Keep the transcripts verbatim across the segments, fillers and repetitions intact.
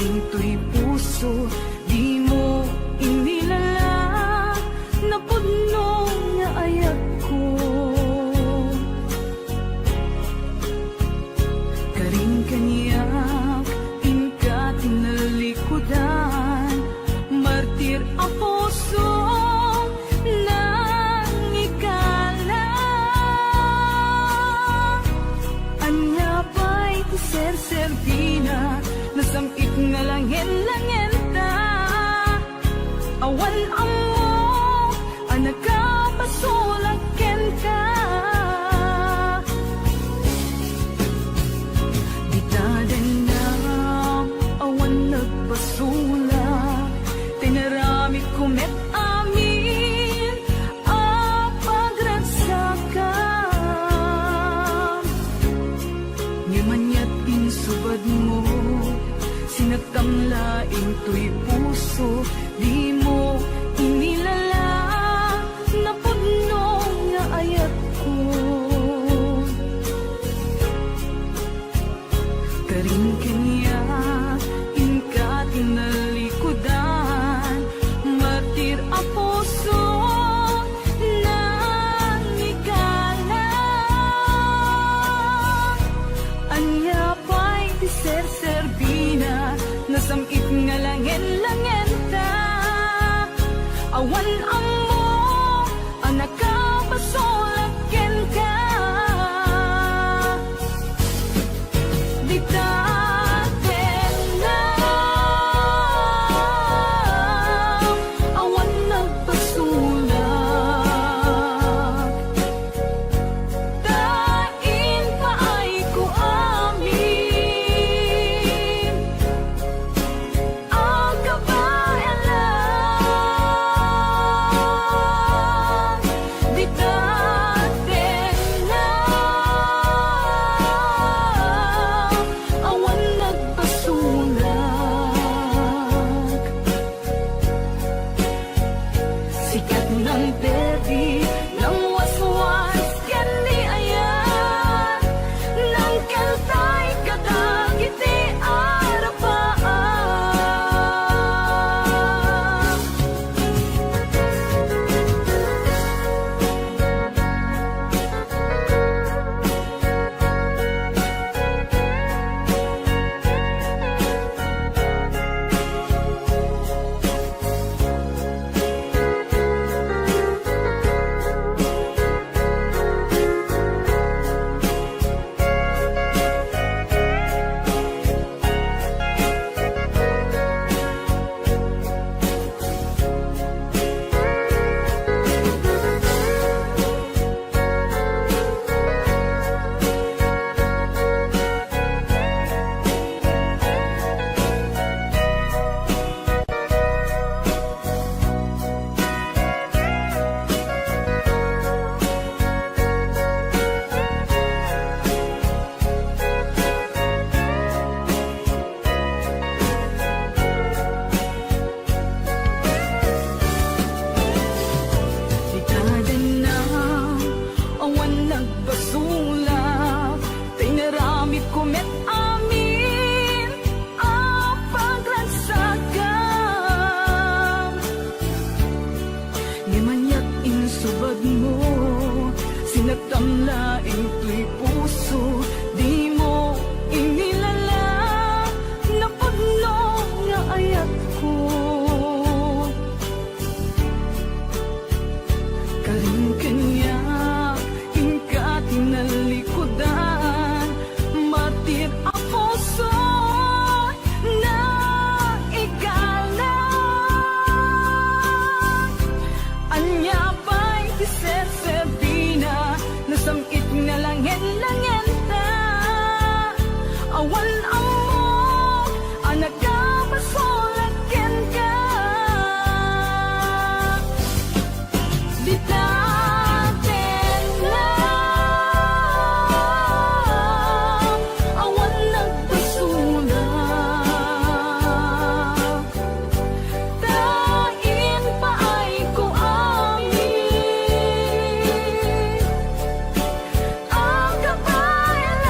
Intoy puso, dimo inilala, napudno nga ayatko. Karin kaniak, inka tinalikudan, martir a puso, nangikala. Ania pay ti serserbina, nasam-it nga langen-langenta. Awan ammo a nakapasulak kenka. Dita dengngam, awan nagpasulak, tinaramidko met amin a pagragsakam. Ngem aniat insubadmo, sinattam laeng toy puso, dimo inilala, napudno nga ayatko. Karin kaniak, inka tinalikudan, martir a puso, nangikala. Ania pay ti serserbina, nasam-it nga langen-langenta. Awan ammo a nakapasulak kenka. Dita dengngam, awan nagpasulak, ta impaayko amin a kabaelan. Dita dengngam, awan nagpasulak. Sikat nang perdi, nang waswas ken ni ayat, nang kaltay kadagiti arapaam. Dita dengngam, awan nagpasulak, ta inaramidko met amin a pagragsakam. Ngem aniat insubadmo, sinattam laeng toy puso, dimo inilala, napudno nga ayatko. Karin kaniak, inka tinalikudan, martir a puso, nangikala. Ania pay ti serserbina, nasam-it nga langen-langenta. Awan ammo a nakapasulak kenka. Dita dengngam, awan nagpasulak, ta impaayko amin a kabaelan.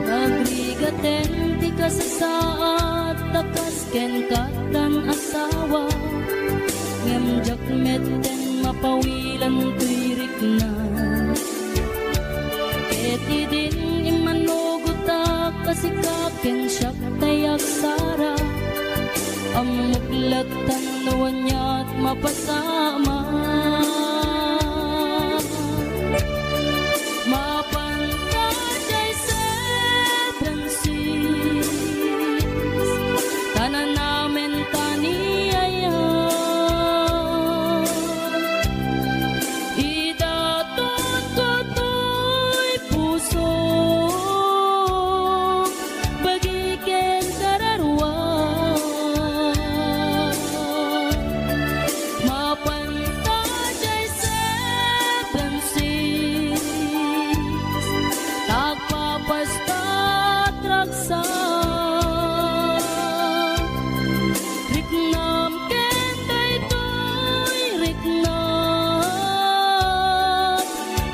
Nagrigaten ti kasasaad ta kas ken kattan asawa, ngem diak metten mapawilan toy rikna. Ket idin immanugotak a sika ken siak tay agsara, ammok lattan no aniat mapasamak. Mapan ta jay seven six, ta nanamen ta ni aya. Idatonko toy puso, bagi ken kararua. Mapan ta jay seven six, ta agpapastat ragsak. Riknam ken daytoy riknam,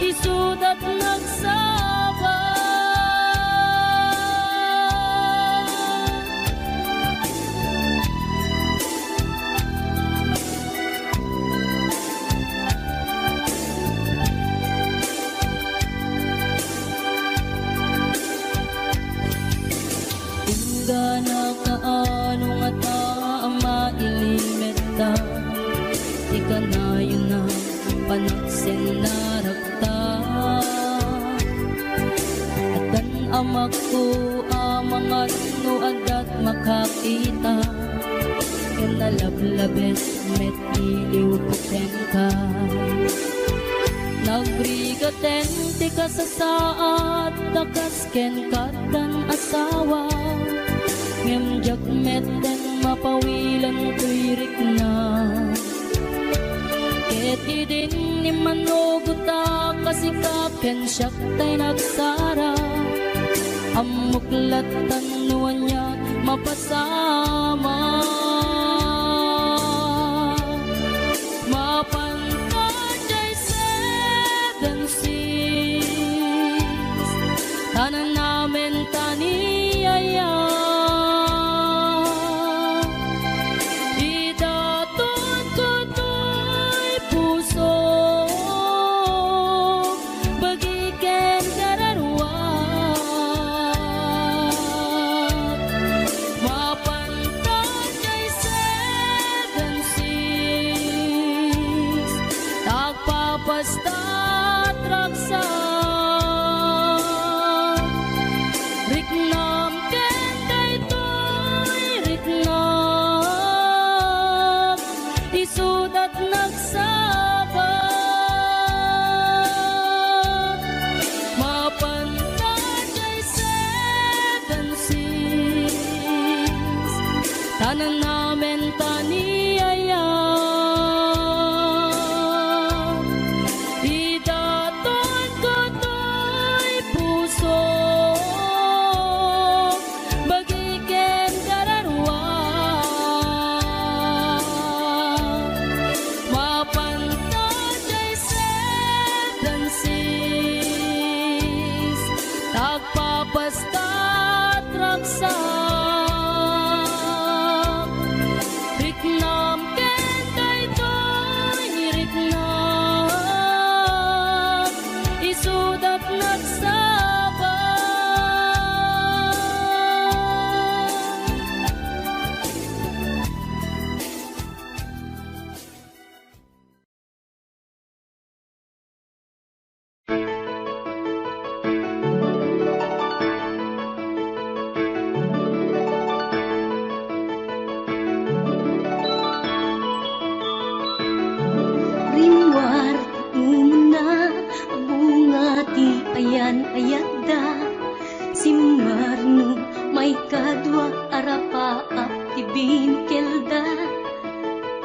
isudat nagsaba. Inggana kaano ngata a mailimetta ti kanayon a panagsennarakta. Addan amakko a mangan no addat makakita, ken nalablabes met iliwko kenka. Nagrigaten ti kasasaad ta kas ken kattan asawa, ngem diak metten mapawilan toy rikna. Ket idin immanugotak a sika ken siak tay nagsara, ammok lattan no ania mapasamak. Mapan ta jay seven six, ta nanamen ta ni aya. Idatonko toy puso, bagi ken kararua. Mapan ta jay seven six, ta agpapastat ragsak. Riknam ken daytoy riknam, isudat nagsaba. Mapan ta jay seven six, ta nanamen ta ni aya. Idatonko toy puso, bagi ken kararua. Mapan ta jay seven six, ta agpapastat ragsak. Riknam ken daytoy riknam, isudat nagsaba. Rimmuar ti umuna a bunga ti ayan-ayatda. Simmarno maikadua a rapaap ti binkelda.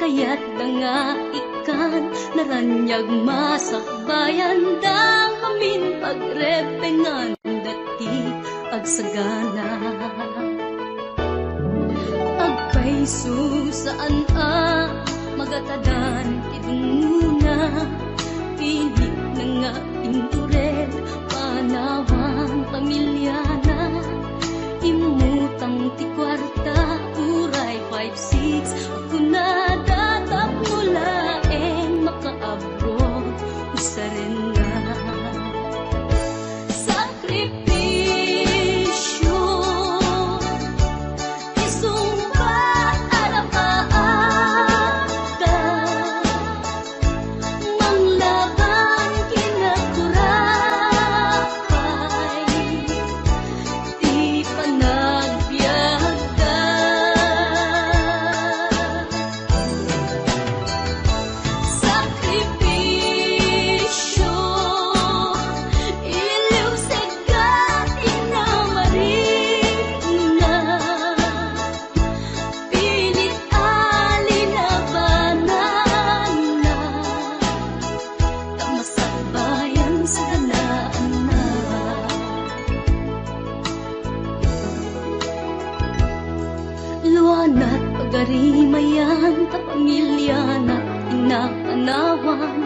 Kayatda nga ikkan naraniag masakbayanda ngamin pagrebbenganda ti agsagana. Agpayso saan a magatadan ti dungngona, pinitna nga inturel, pana saganaanna. Luanat pagarimayan ta pamiliana ti napanawan,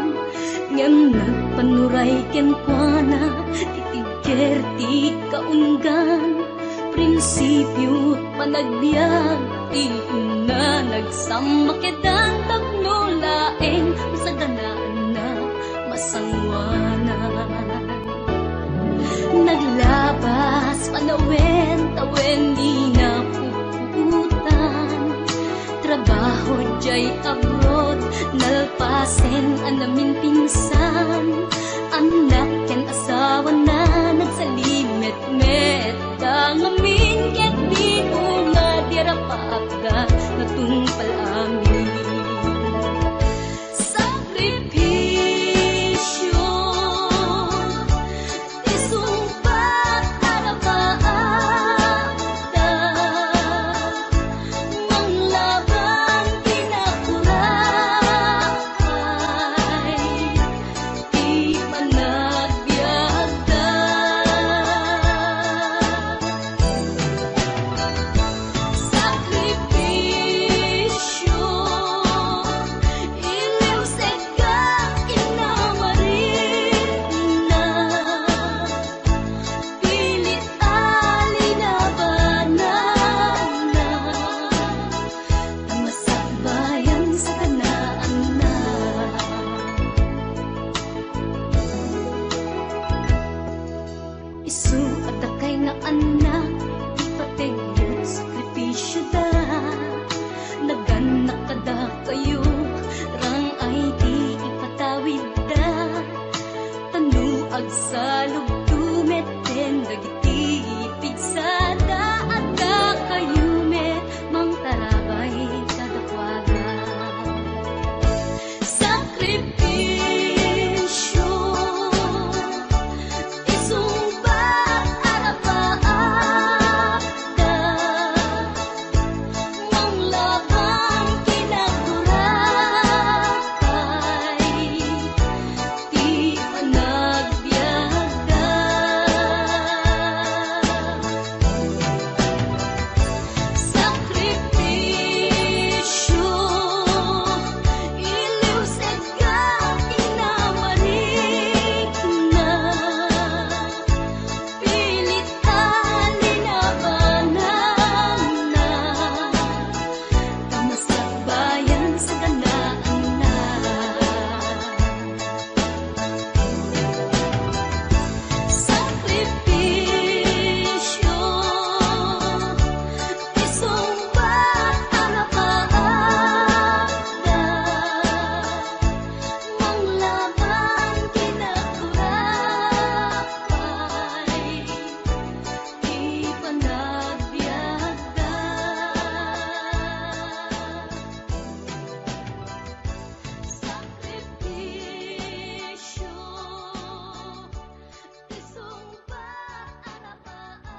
ngem nagpanuray kenkuana ti tigger ti kaunggan. Prinsipio panagbiag ti inna, nagsammakedan tapno laeng masaganaanna, masanguanan. Naglabas panawen, tawen ni napuputan. Trabaho jay abroad, nalpasen a naminpinsan. Annak ken asawana, nagsalimetmet da ngamin ket di unga ti arapatda natungpal amin. Sakripisio, isungbat a rapaatda, manglaban kinakuraay ti panagbiagda. Sakripisio, iliwsek ket inamaritna, pilit a linabananna, ta masakbayan saganaanna. Isu a dakay nga annak, ipateg ket sakripisioda. Nagannak kadakayo, rang-ay ti ipatawidda. Ta no agsalugto met ken dagiti pigsada, adda kayo met mangtarabay kadakuada. Sakripisio, isungbat a rapaatda, manglaban kinakuraay ti panagbiagda. Sakripisio, iliwsek ket inamaritna, pilit a linabananna, ta masakbayan saganaanna. Sakripisio, isungbat a rapaatda, manglaban kinakuraay ti panagbiagda. Sakripisio, isungbat a rapaatda.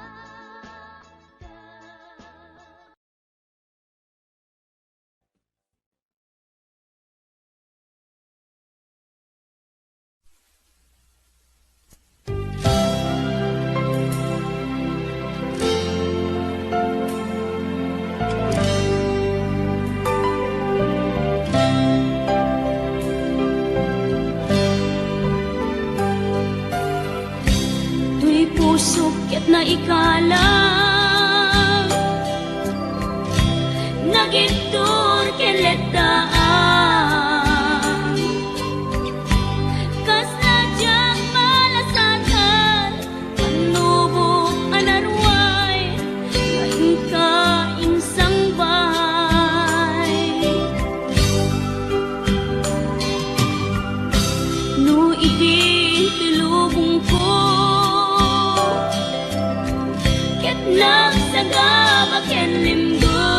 Toy pusok ket naikalang, nagiddur ken letdaan. Kasla diak malasatan, pannubo a naruay, nga inka insangbay. No idi ti lubongko ket nagsagaba ken limgo,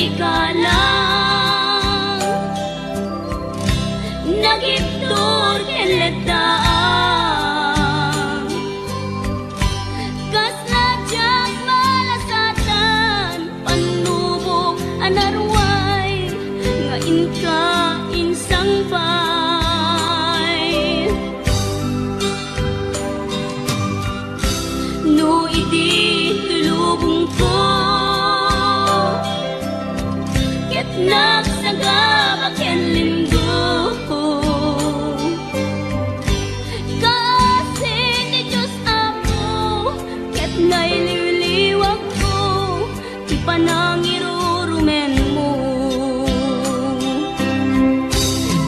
Ikalang nagibtur ken leddaan. Kasla diak malasatan, pannubok a naruay nga inka insangpay. No idi ti lubongko ket nagsagaba ken lindoko, kaasi ti Dios Apo ket nailiwliwakko ti panangirurumenmo.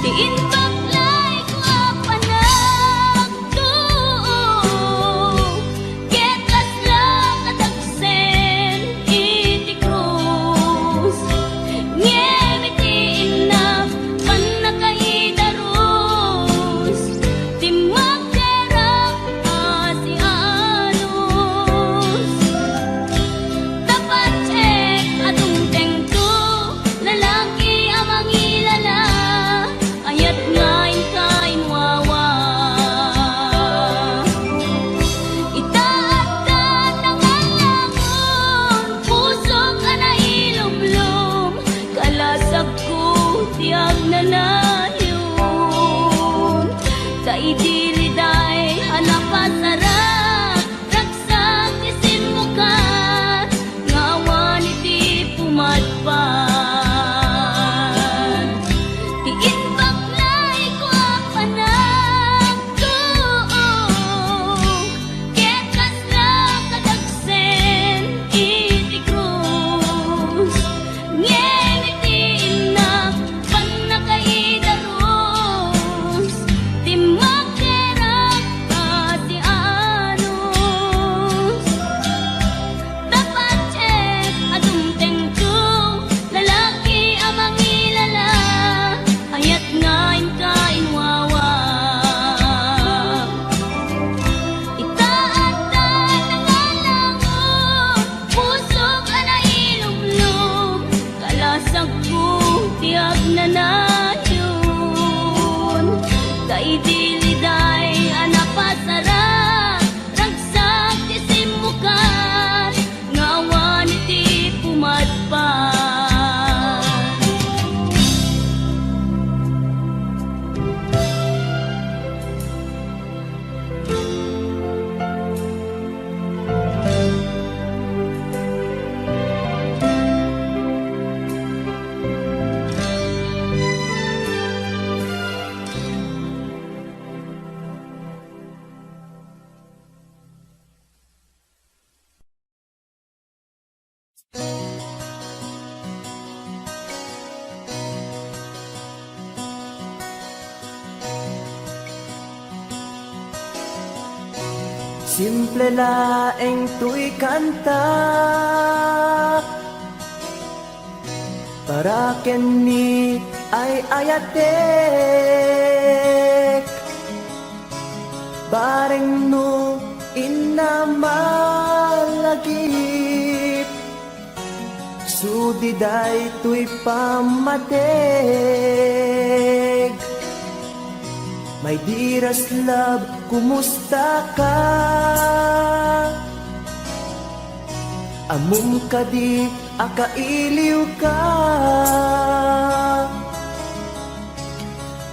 Ti imbaklayko a panagtuo ket kasla kadagsen iti krus. Ngem iti innak pannakaidarus, dimmakkerak a siaanus. Ta patgek a dumtengto, lalaki a mangilala, ayat nga inka inwawa. Ita adda nangalangon, pusok a nailumlom, kalasagko ti agnanayon. Ta idi liday a napasarak, ragsak ti simmukat, nga awan iti pumadpad. Ti imbaklayko a panagtuo, ket kasla kadagsen iti krus. Ngem iti innak pannakaidarus, dimmakkerak a siaanus. Ta patgek a dumtengto, lalaki a mangilala, ayat nga inka inwawa. Ita adda nangalangon, pusok a nailumlom, kalasagko ti agnanayon. Ta idi liday a napasarak, ragsak ti simmukat, nga awan iti pumadpad. Simple laeng toy kanta para ken ni ay-ayatek. Bareng no inna malagip, sudi daytoy pammateg. My dearest love, kumusta ka? Ammom kadi a kailiwka?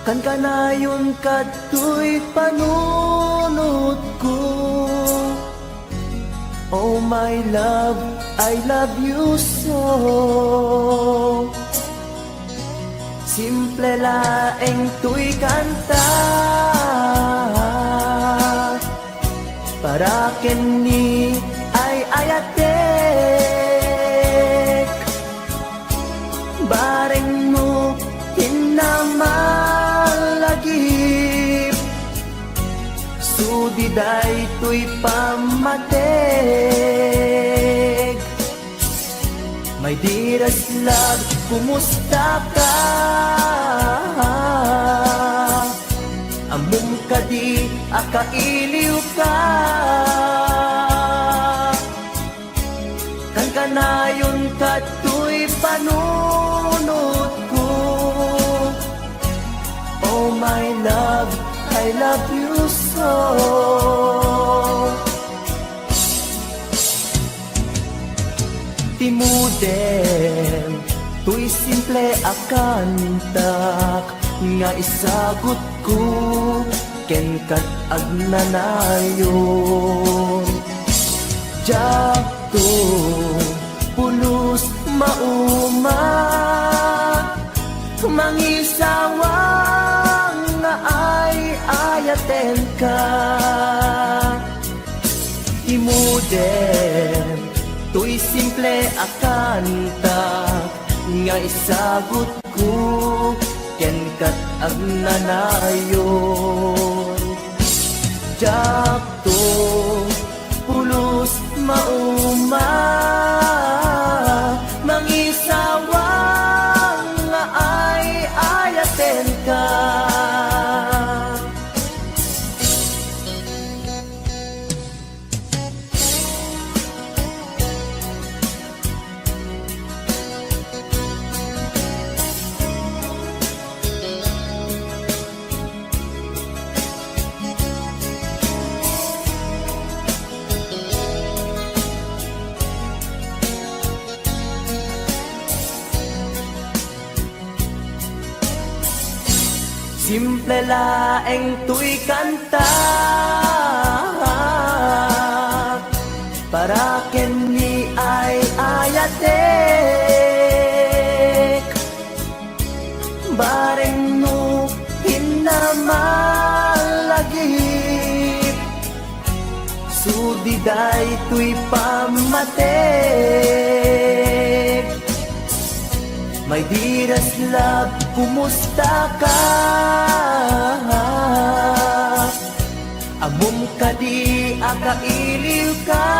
Kankanayonka toy panunotko. Oh my love, I love you so. Simple laeng toy kanta para ken ni ay-ayatek. Bareng no inna malagip, sudi daytoy pammateg. My dearest love, kumusta ka? Ammom kadi a kailiwka? Kankanayonka toy panu- I love you so. Ti modem, toy simple a kantak nga isagutko kenka agnanayon. Diakto pulos mauma, mangisawang nga ay-ayatenka. Ti modem, toy simple a kantak nga isagutko kenka agnanayon. Diakto pulos mauma, mangisawang nga ay-ayatenka. Simple laeng toy kanta para ken ni ay-ayatek. Bareng no hinna malagip, sudi daytoy pammatek. My dearest love, kumusta ka? Ammom kadi a kailiwka?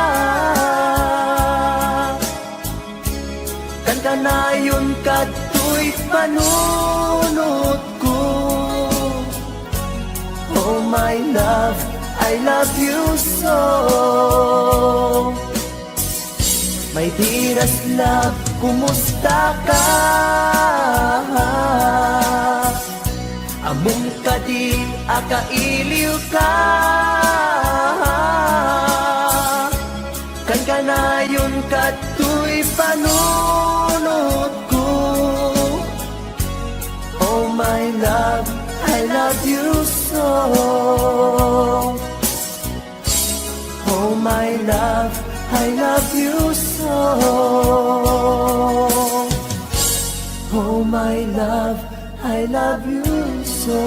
Kankanayon kadtoy panunotko. Oh my love, I love you so. My dearest love, kumusta ka? Ammom kadi a kailiwka? Kankanayon kadtoy panunotko. Oh my love, I love you so. Oh my love, I love you so. Oh my love, I love you so.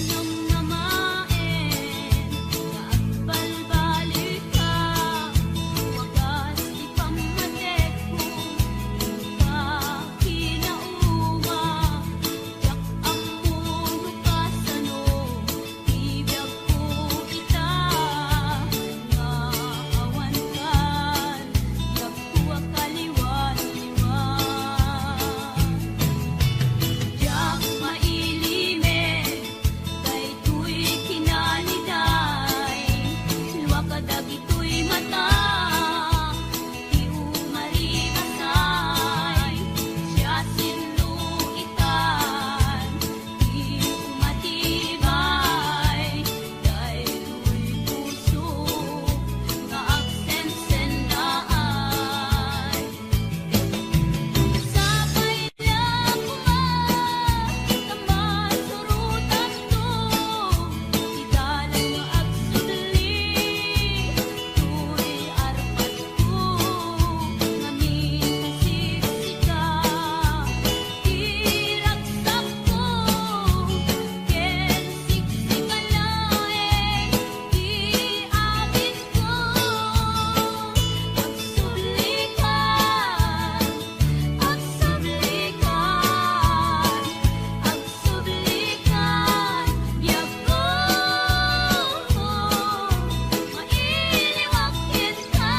Namnamaen nga agbalbalika, wagas ti pammatekko, inka kinauma, diak ammo no kasano ti biagko ita, nga awan kan biagko a kaliwaliwa. Diak mailimed daytoy kinaliday, lua kadagitoy mata ti umaribasay, siasino itan ti umatibay daytoy puso nga agsensennaay. Sapay la koma ta masurotanto ti dalan nga agsubli toy arpatko ngamin ta siksika. Ti ragsakko ken siksika laeng ti abitko. Agsublikan, agsublikan, agsublikan, biagko. Mailiwak ita.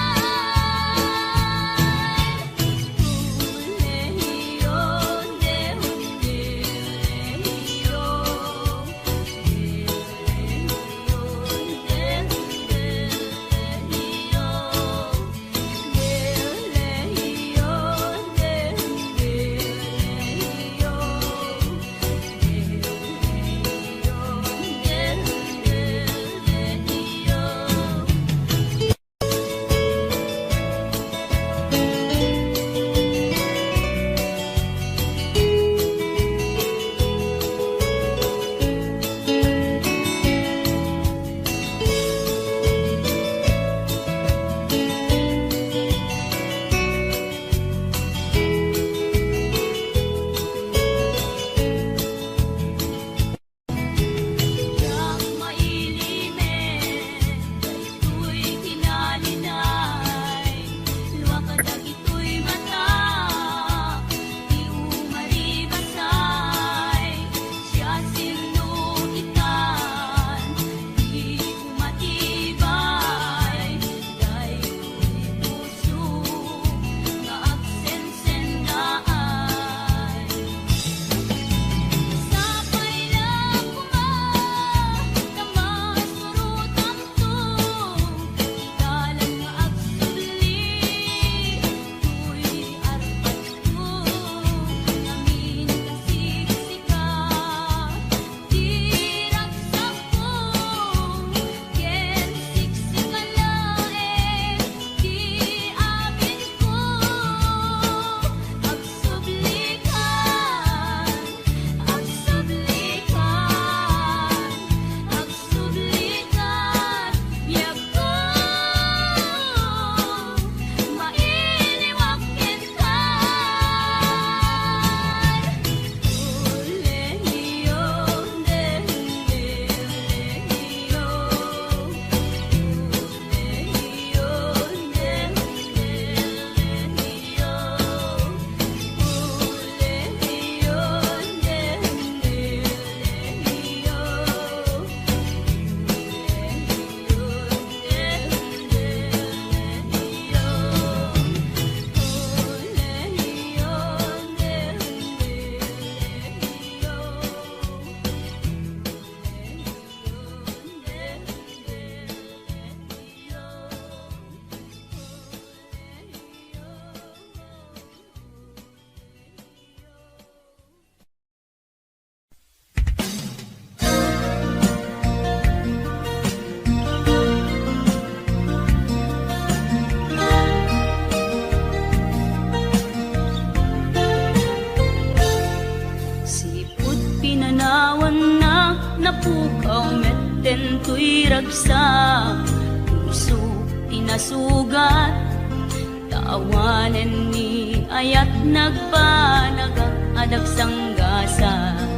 Diak mailimed daytoy kinaliday, lua kadagitoy mata ti umaribasay, siasino itan ti umatibay daytoy puso nga agsensennaay. Sapay la koma ta masurotanto ti dalan nga agsubli toy arpatko ngamin ta siksika. Ti ragsakko ken siksika laeng ti abitko. Agsublikan, agsublikan, agsublikan, biagko. Mailiwak ken Sipud pinanawanna, napukaw metten toy ragsak. Puso ti nasugat, ta awanen ni ayat nagbanagak. nagsanggasat.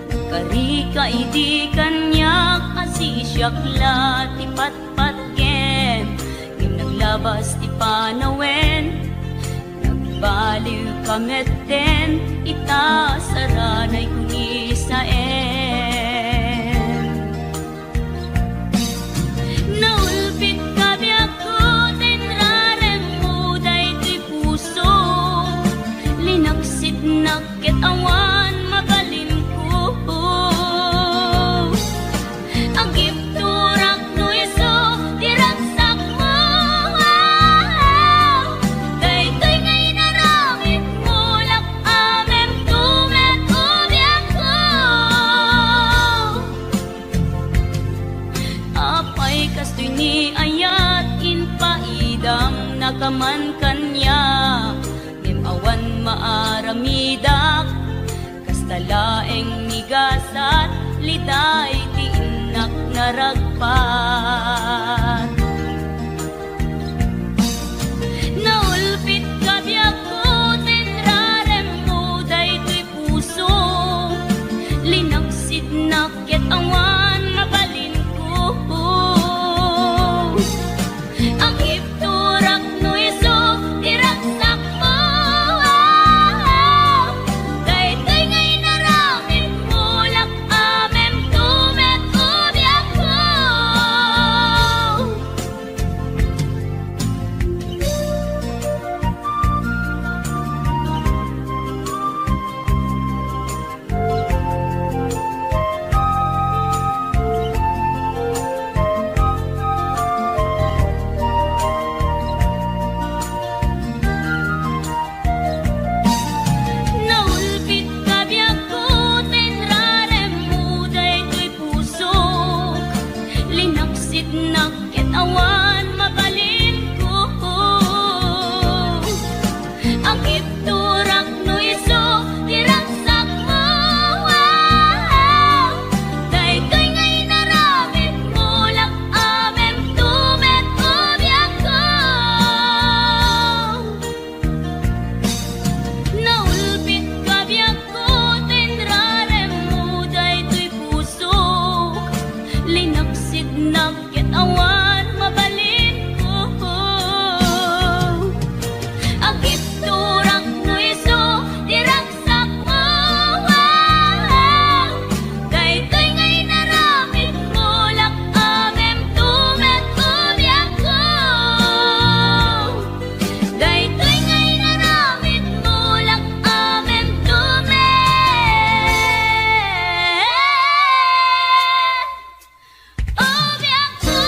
Nagkarika idi kaniak a sisiak la ti patpatgen, ngem naglabas ti panawen. Nagbaliwka metten ita saranay kunisaen. Naulpitka biagko ta inraremmo daytoy puso. Linaksitnak ket awan mabalinko. Agibturak no isu ti ragsakmo. Daytoy nga inaramidmo, lak-amemto met o biagko. Apay kastoy ni ayat, impaidamnaka man kaniak, ngem awan maaramidak. Kasta laeng ni gasat, liday ti innak naragpat. Naulpitka biagko ta inraremmo daytoy puso. Linaksidnak ket awan mabalinko. Agibturak no isu ti ragsakmo. Daytoy nga inaramidmo, lak-amemto met o biagko. Naulpitka biagko ta inraremmo daytoy pusok. Linaksitnak ket awan mabalinko. Agibturak no isu ti ragsakmo. Daytoy nga inaramidmo, lak-amemto met o biagko. Naulpitka biagko ta inraremmo daytoy pusok. Linaksitnak ket awan mabalinko. Agibturak no isu ti ragsakmo. Daytoy nga inaramidmo, lak-amemto met o biagko. Daytoy nga inaramidmo, lak-amemto met o biagko.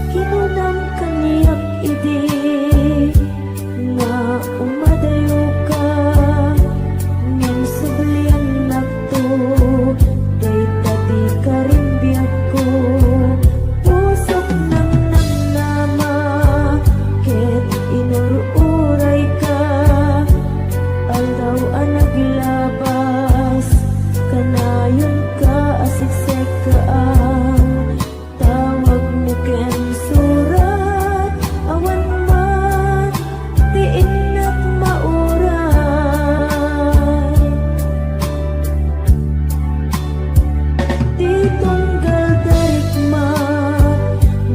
Kinunam kaniak idi nga umadayoka, ngem subliannakto, dayta ti karimbiagko. Pusok nangnamnama ket inur-urayka, aldaw a naglabas, kanayonka a siksekkaam. Tawagmo ken surat, awan man ti innak mauray. Ti tunggal darikma,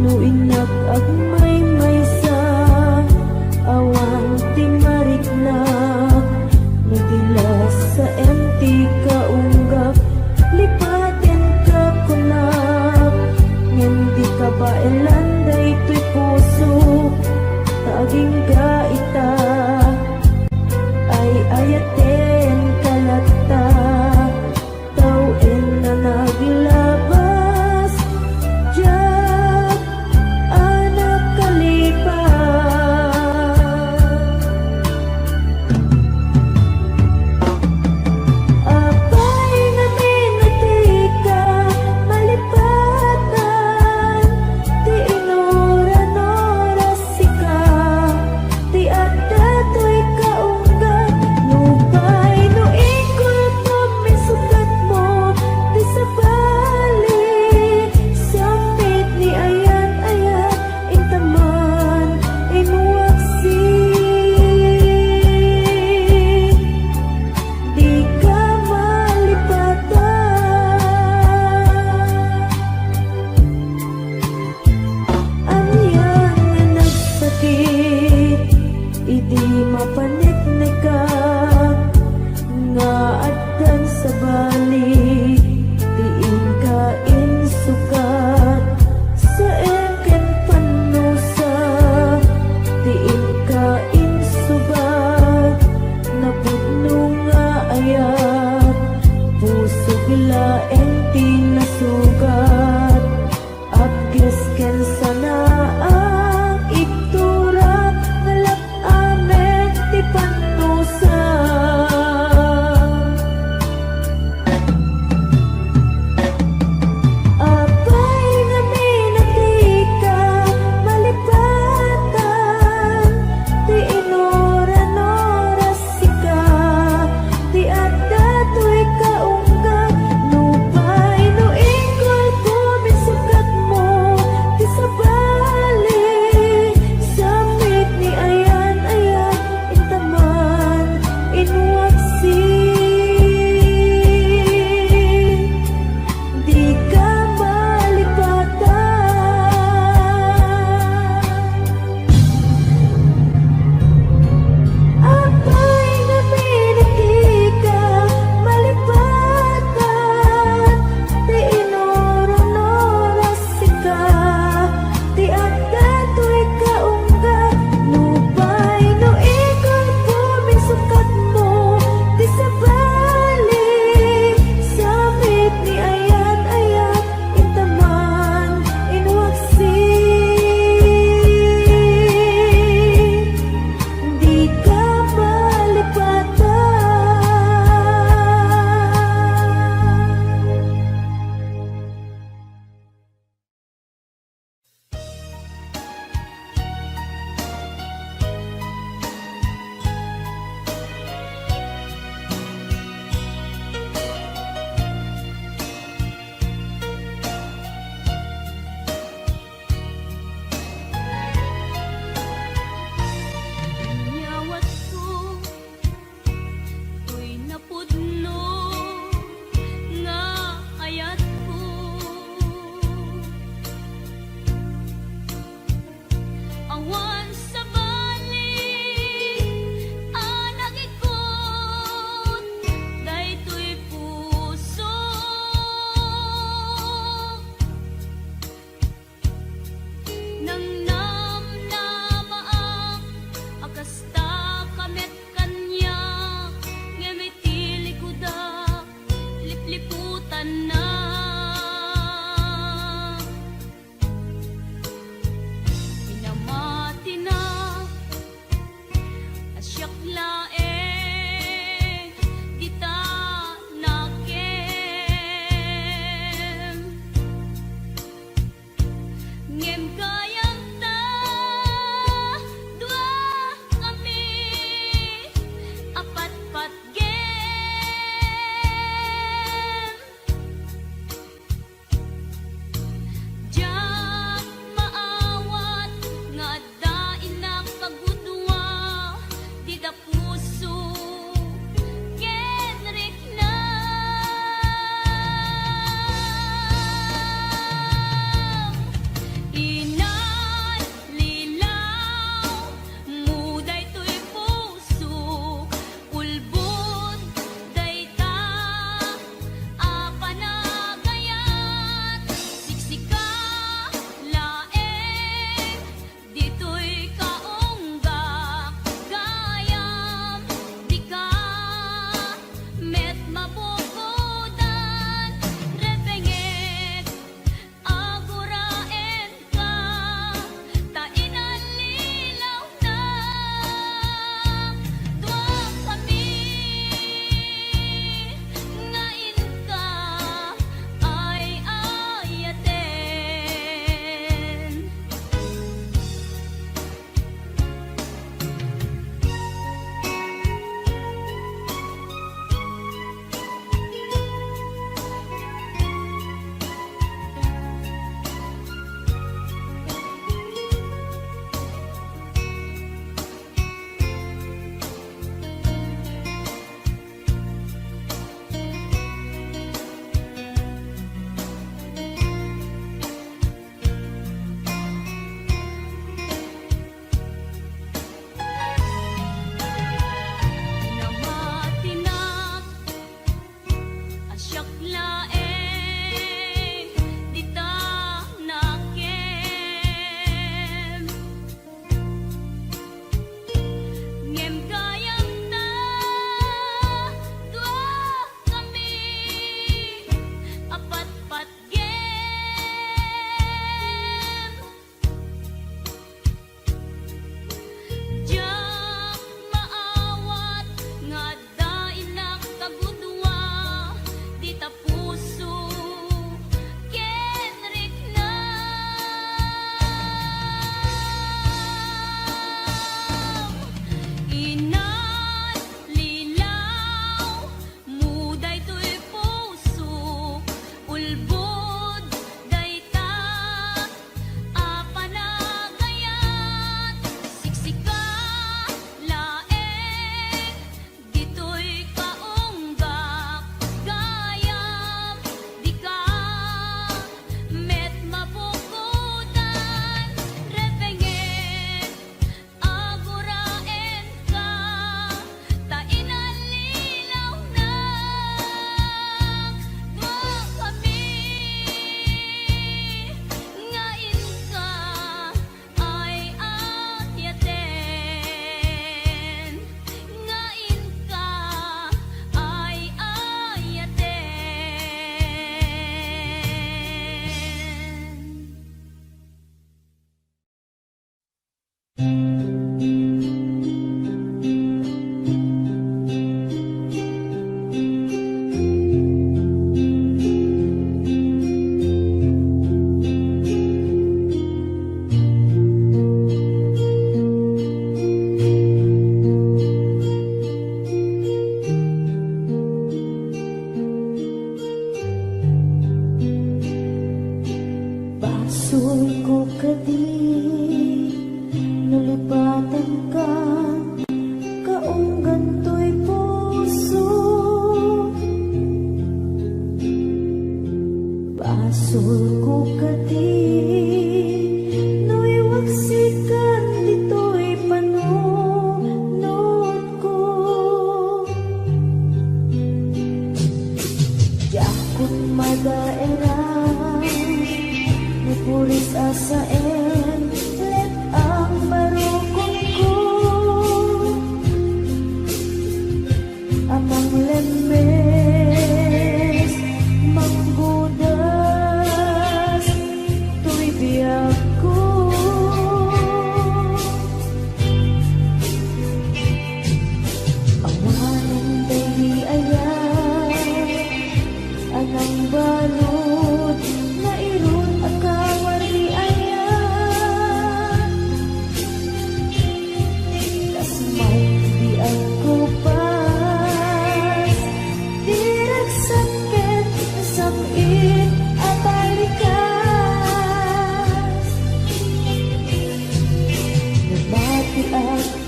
no innak agmaymaysa, awan ti mariknak, no dilasaem ti kaunggak, lipatenka kunak, ngem di kabaelan daytoy pusok, ta agingga ita, ay-ayatenka latta. Tawen a naglabas, diak a nakalipas. Paneknekak nga addan sabali ti inka insukat, saem ken pannusa ti inka insubat, napudno nga ayat, pusog laeng ti nasugat. Apges ken sanaak, igturak nga lab-amek ti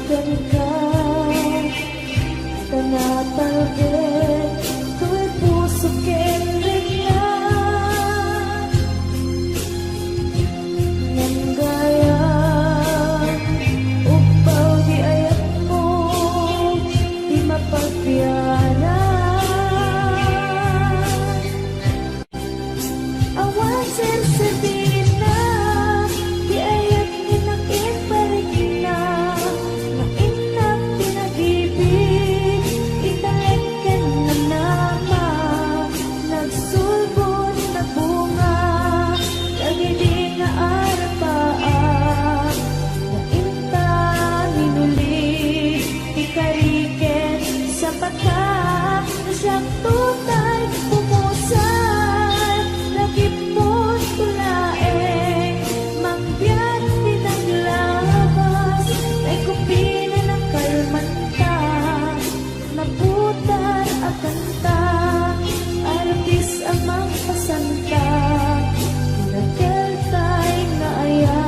kenka, ta natalged toy puso ken rikna. Ngem gayam, uppaw ti ayatmo ti mapagbianan. Awan serserdina ti ayat nga nakiparikna, nga innak pinag-ibig, italek ken nanama, nagsulbod, nagbunga, dagidi nga arapaak, nga inta minuli, ti kari ken sapata. No siak tutay pumusay, lagipon to laeng, mangbiag ti naglabas, tay kupina nakalmanta, naputar a kanta, artis a mangpasanta, pinakeltay nga ayat.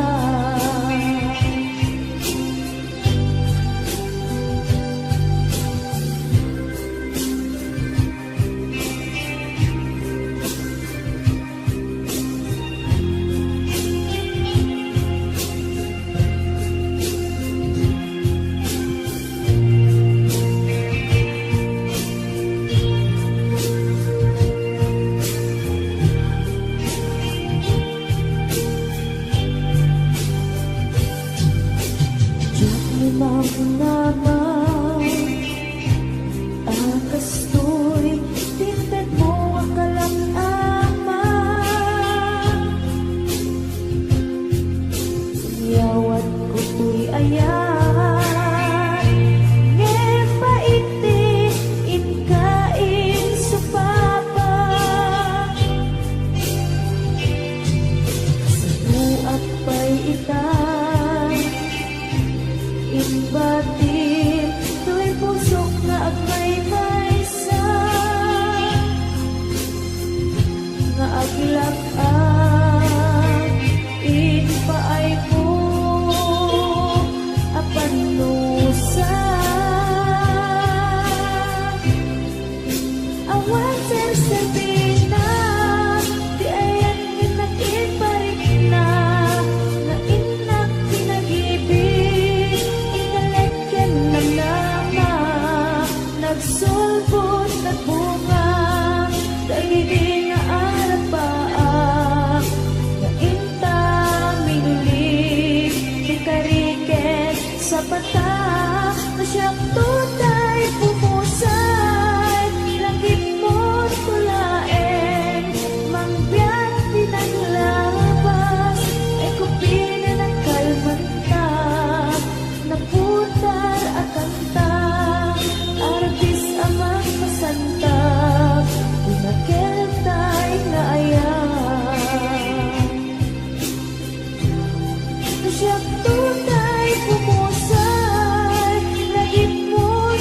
Diak ni mangnama a kastoy ti intedmo a kalam-ama. Inyawatko toy ayat, ngem pait ti inka insupapa. Saoak pay ita, imbatim toy pusok nga agmaymaysa. Nga aglak-ak iti paaymo a pannusa. Awan serserdina ti ayat nga nakiparikna, nga innak pinag-ibig, italek ken nanama, nagsulbod, nagbunga, dagidi nga arapaak, nga inta minuli, ti kari ken sapata. No siak tutay pumusay, lagipon to laeng, mangbiag ti naglabas, ay kupina nakalmanta, naputar a kanta, artis a mangpasanta, pinakeltay nga ayat. No siak tutay pumusay, lagipon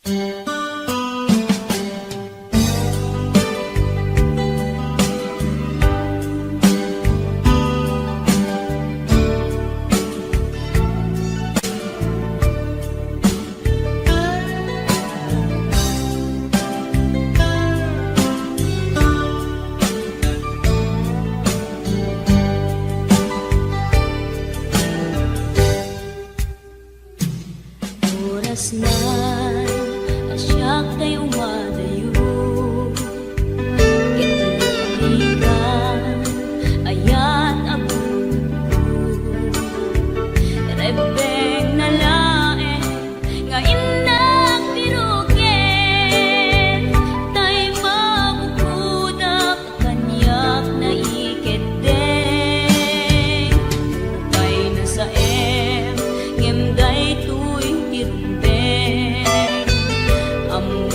Oras na a siak tay umadayo, ket nagpakita ayat a buko. Rebbeng na laeng nga innak piruken, tay mabukodak kaniak naikeddeng. Upay nasaem, ngem daytoy ti rumbeng. Ammo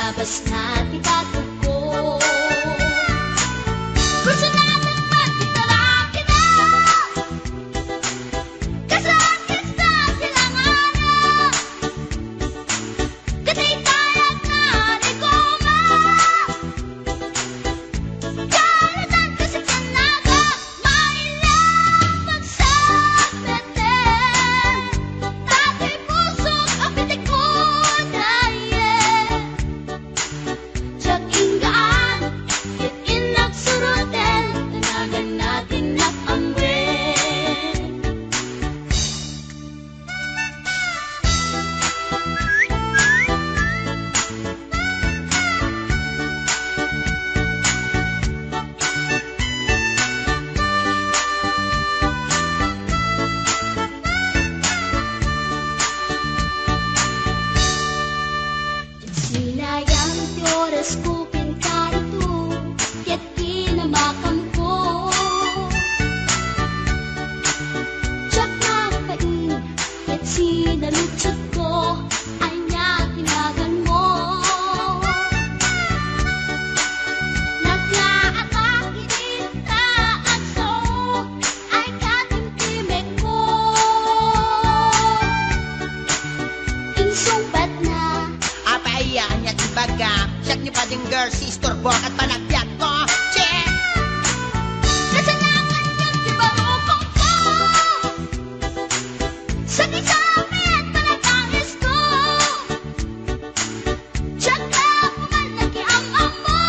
Labas na ti bakudko. Personal man ti talakida. Kasakit sa silangana. Kataytayag na rigoma. Kalitan kasi kanaga. Maila pagsapete. Dati pusok a pitikon. Diak inggaan, ket innak suroten, tanagan na ti innak amwen. Sinayang ti orasko ken karito, ket kinamakamko. Diak nagpain, ket sinaludsodko, ania ti naganmo? Nagngaatak idi ta agso, ay katimtimekko. Insungbatna. Apay, ania ti ibagam? Siak ni Bading Girl, si istorbo ket panagbiagko. Che! Kasanakan ket ti barukongko. Sakit sa amin, panagtangisko. Diak la puman nakiam-ammo.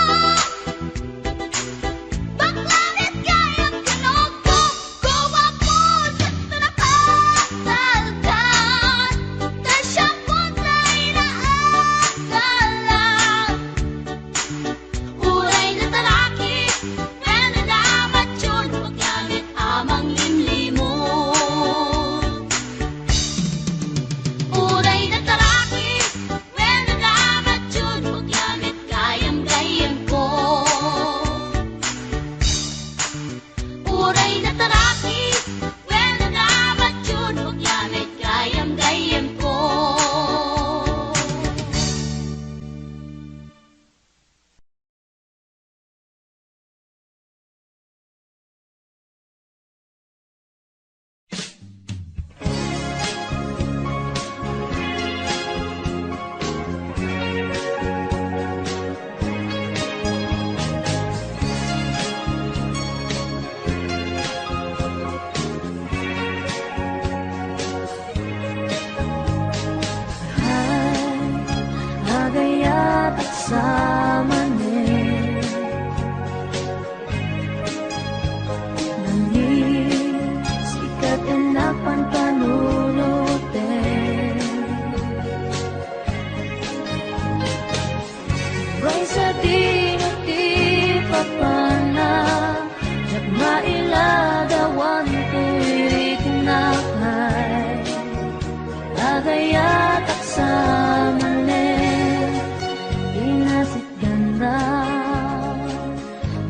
Bakla met gayam ti nokko, guwapo, sakto na patalkan. Ta siak met ti inaagalan. Uray nataraki, wenno namatyon, bakla met a manglimlimon. Uray nataraki, wenno namatyon, bakla met gayam-gayyemko. Uray nataraki, wenno namatyon, bakla met gayam-gayyemko. Ay, agayatak sa manen. Nangis, ikat innak panpanunoten. Uray sadino ti papanna, diak mailadawan toy riknak ay. Agayatak sa manen, inasitganna.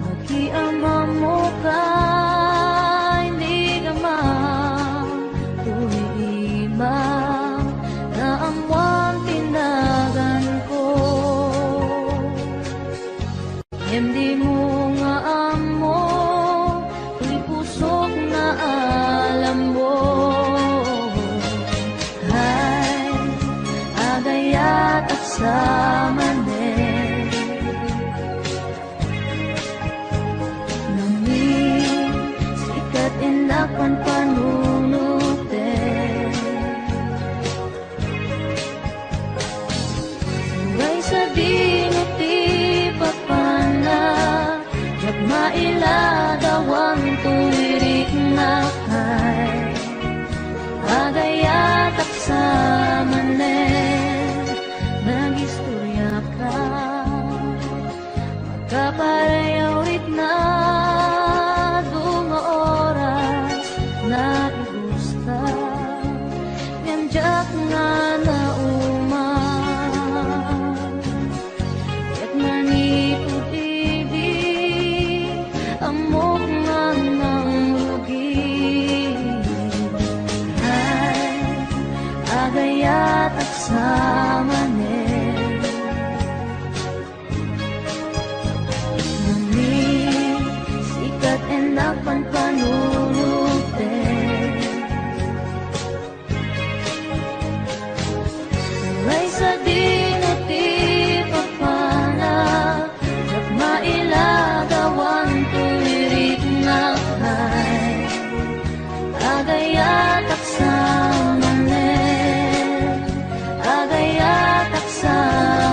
Agiamamok a, inigama, toy ima, naammoan ti naganko. Ngem dimo nga ammo, toy pusok nga alammo. Ay, agayatak sa manen. Nangis, ikat innak panpanunoten. Uray sadino ti papanna, diak mailadawan toy riknak ay. Agayatak sa manen, nagistoriaka. Kapareho riknak, adu nga oras naibustak, ngem diak nga nauman. Ket manipud idi, ammok nga nangrugi. Ay, agayatak sa manen. Manpanunotdek. Uray sadino ti papanak, diak mailagawan toy riknak, ay, agayatak sa manen, agayatak sa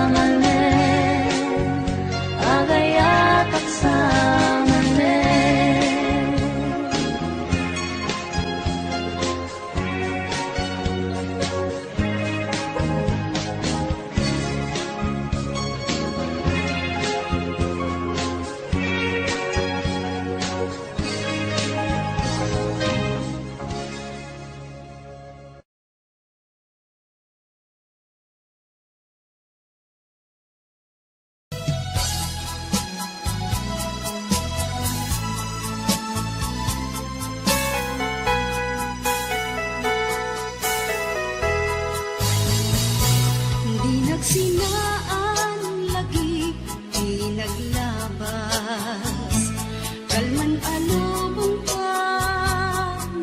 manen, agayatak sa manen. Di nagsinaan lagi ti naglabas. Kalman a lubong ta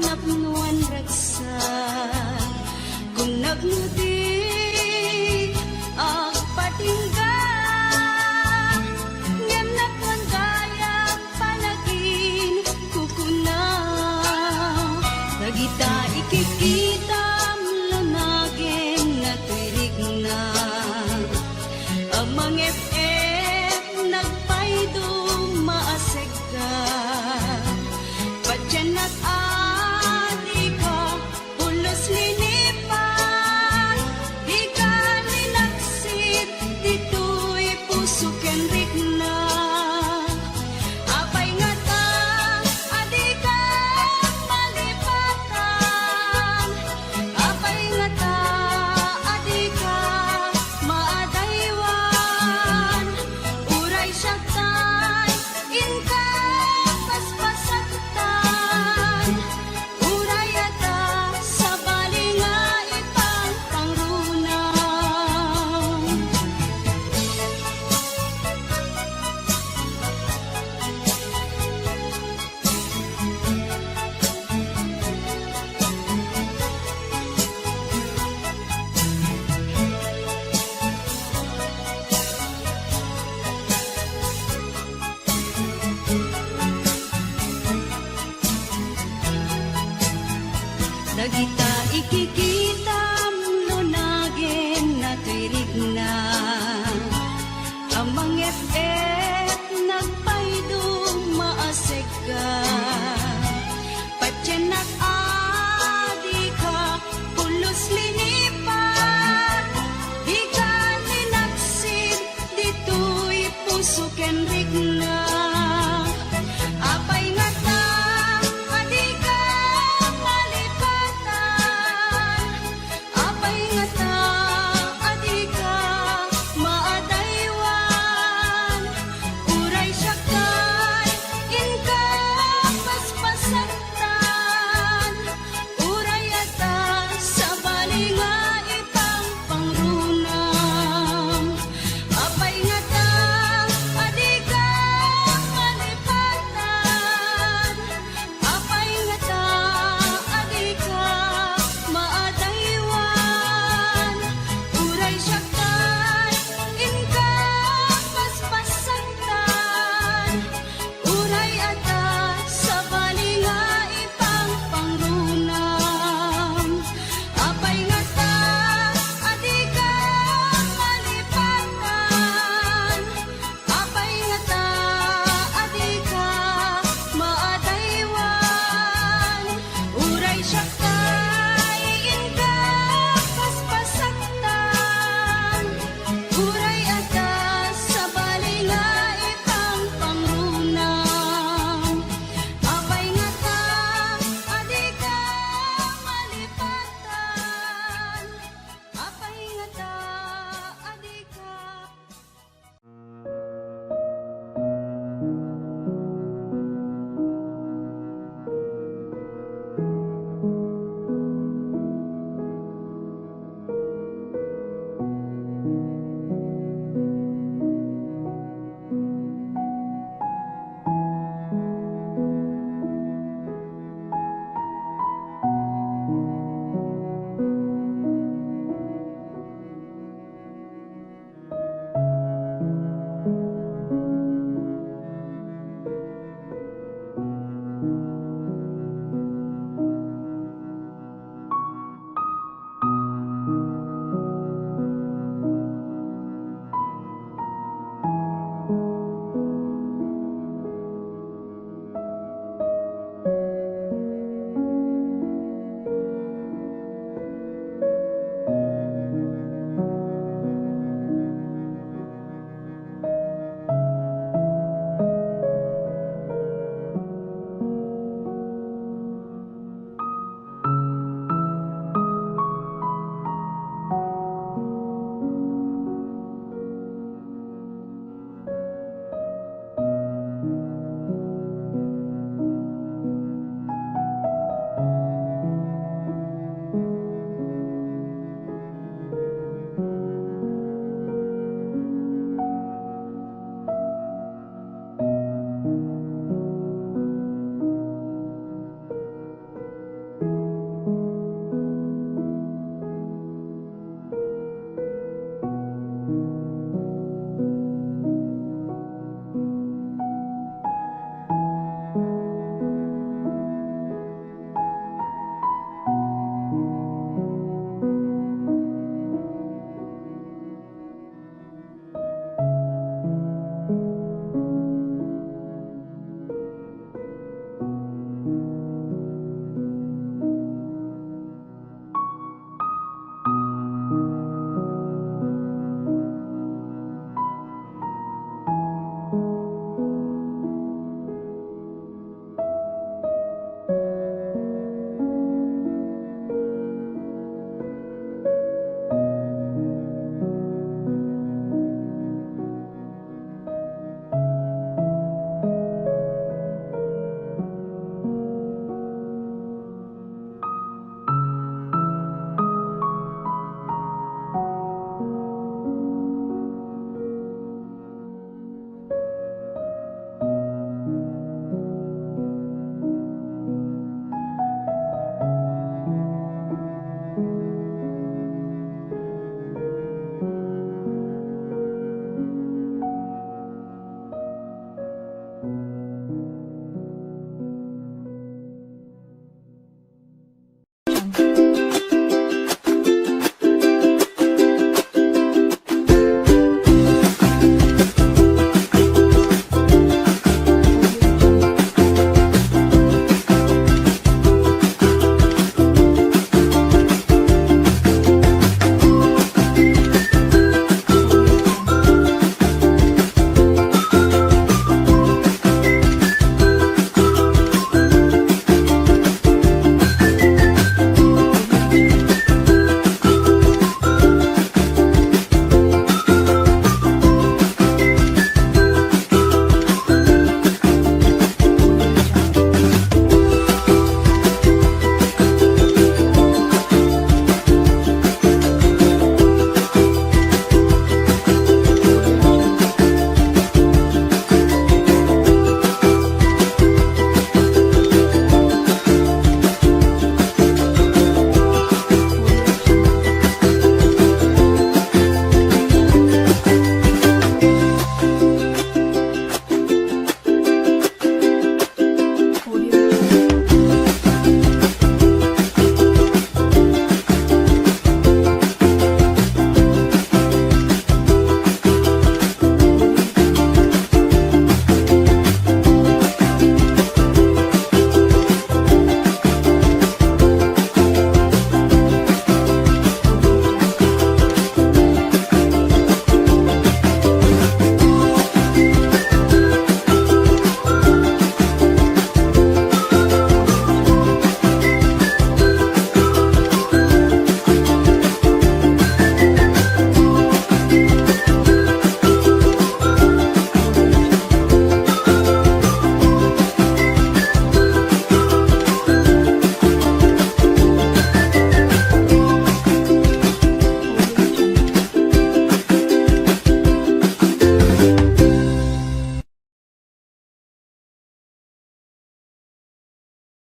napnoan ragsak. Kunnak no di agpatingga, ngem napnoan gayam panaginkukuna. Dagita ikikitam lunagen nga tuirikna. Amang F